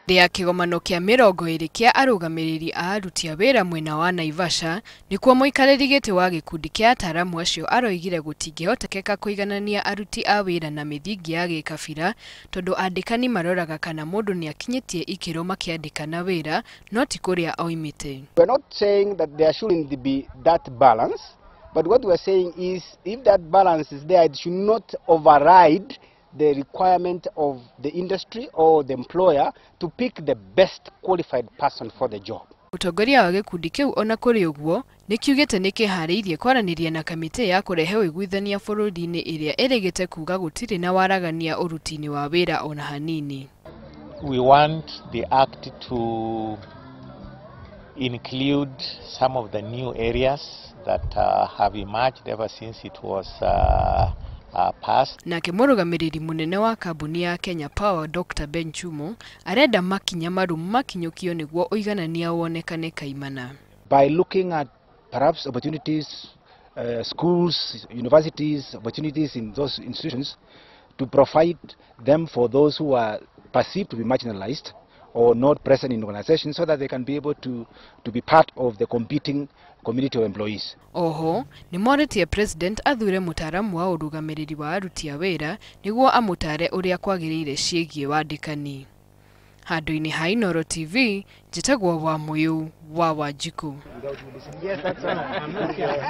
Rĩa kĩgomano kĩa 20 kĩa arũgamĩrĩri a aruti a wĩra mwena wa Naivasha nĩkuo mũikarĩri gĩtĩ wa gĩkundi kĩa ataramu acio aroigire gũtingĩhotekeka kũiganania aruti a wĩra na mĩthingi ya gĩkabira tondũ andĩkani maroraga kana mũndũ nĩakinyĩtie ikĩro makĩandĩkana wĩra no ti kũrĩa oimĩte. We are not saying that there shouldn't be that balance, but what we are saying is if that balance is there, it should not override the requirement of the industry or the employer to pick the best qualified person for the job. Mũtongoria wa gĩkundi kĩu ona kũrĩ ũguo nĩkiugĩte nĩkĩharĩirie kwaranĩria na kamĩtĩ ya kũrehe ũiguithania bũrũri-inĩ ĩrĩa ĩrĩgĩte kuga gũtirĩ na waragania ũruti-inĩ wa wĩra ona hanini. We want the act to include some of the new areas that have emerged ever since it was passed. Nake mũrũgamĩrĩri mũnene wa kambuni ya Kenya Power Dr. Ben Chumo arenda makinya marũmu makinyũkio nĩguo ũiganania wonekane kaimana. By looking at perhaps opportunities, schools, universities, opportunities in those institutions to provide them for those who are perceived to be marginalized or not present in organizations so that they can be able to be part of the competing community of employees. Oho, nĩmorĩtie President athure mũtaaramu wa ũrũgamĩrĩri wa aruti a wĩra nĩguo amũtare ũrĩa kwagĩrĩire ciĩgiĩ wandĩkani. Handũ-inĩ ha Inooro TV, njĩtagwo Wamũyũ wa Wanjikũ. Yes, that's right.